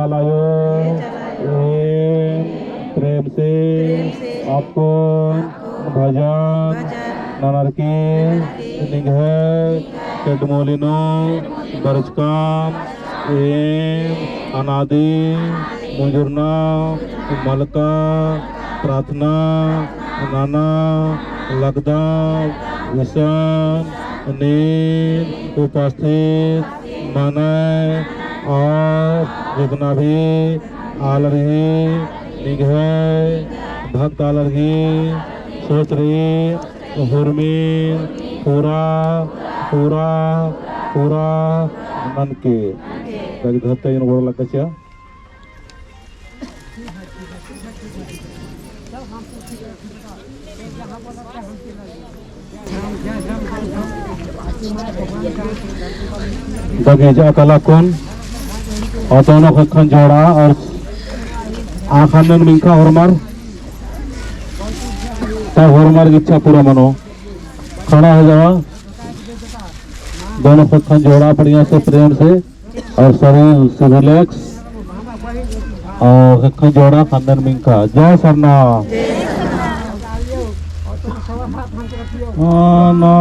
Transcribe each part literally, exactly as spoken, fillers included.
लायो, एम प्रेम से अपन भजन ननर की निंग्है चड्डमोली नू बरचकम। एम अनादि मुंजुरना मलका प्रार्थना नना लगदम। इसन नीन उपस्थित मनय और जितना भी आलर ही निंग्है भक्त आलर ही सोच रई हुरमी पूरा, पूरा, पूरा ननके। तक धरते इन गोड़ लग गया। बगीचा कलाकुन अतोनो ख़ेक्खन जोड़ा और आख़ान नन मिंख़ा होरमर, तब होरमर की इच्छा पूरा मनो। खड़ा हो जावा। दोनों ख़ेक्खन जोड़ा बढ़िया से, प्रेम से, और शरीर से relax। और ख़ेक्खन जोड़ा ख़न्नन मिंख़ा। जय सरना। आना।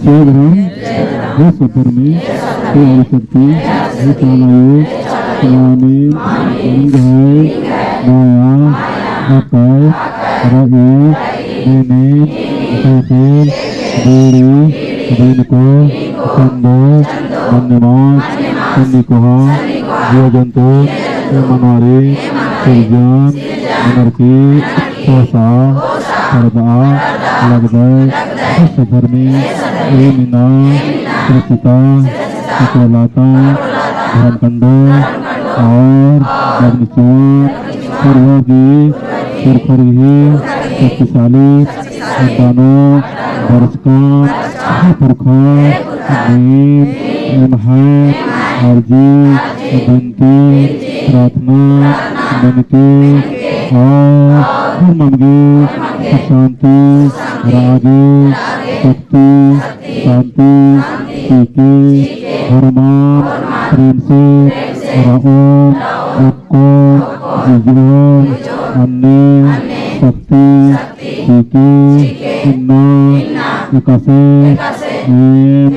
जय धर्म, हे सब धर्मी, हे आदिशक्ति, हे चाला आयो, मानिम निंग्है मया अक्कय रई, नीनिम ख़ेख़ेल बीड़ी बीनको चंदो मन्नेमास सन्नी कोहा जिया जंतु ए मनवारी सिरजन मनरकी पोसा परदा लगदय। हे सब धर्मी, ए मिना श्रेष्ठता, अकोलाता, धर्मकंडो और बदनिचुआ, पूर्वगी, पुरखरगी, शक्तिशाली, अड्डानो, बरचकन, पुरखर, नीम, एम्है, अर्जी, बिनती, प्रार्थना, मनके, और हर मनगे सुख शांति, रागे, शक्ति, शांति, सीके, होरमर, प्रेम से, रओम, ओक्कोम, जिजोम, अन्ने, शक्ति, सीके, इन्ना, एकासे, एम,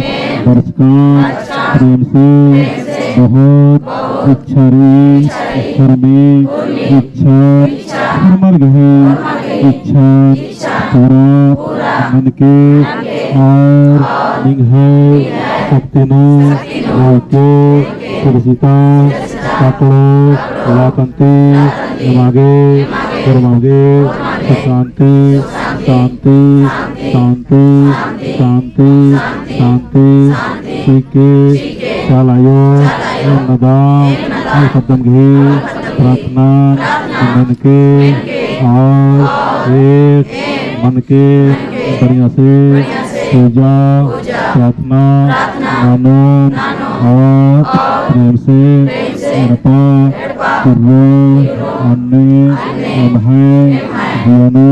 बरचकन, प्रेम से, बहुत, इच्छा रई, होरमी, इच्छा, होरमर गही, इच्छा, पूरा मनके और निंग्है शक्ति नू लइके सिरसिता काकड़ो लातंती एमागे होरमागे सुख शांति, शांति, शांति, शांति, शांति, सीके चाला आयो, एम नदा, एम ख़द्दम गही प्रार्थना मनके और एक मनके बढ़िया से पूजा, प्रार्थना ननोन और प्रेम से एड़पा, कुर्रो, अन्ने, एम्है, जिया नू,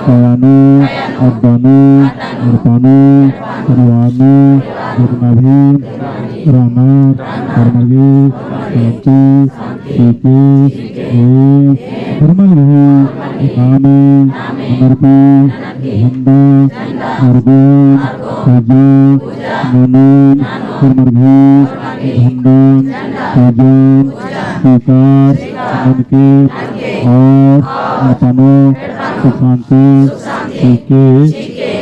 काया नू, अड्डा नू, एड़पा नू, परिवार नू, जितना भी रअनर, होरमर गे शांति, सीके, ए, होरमर गे नामे, अनरपी, झंडा, अरगुन, पूजा, ननोन, होरमर गे झंडन, पूजन, स्वीकार, मनके, और एड़पा नू सुख शांति, सीके,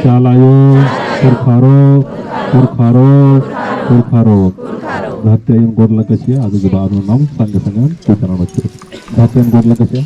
चाला आयो, पुरखारो, पुरखारो, पुरखारो। धरती आयोन गोड़ लग्गा चिआ, अदि के बाद नू नाम संगे संगे पूजा नना चिआ। धरती आयोन गोड़ लग्गा चिआ।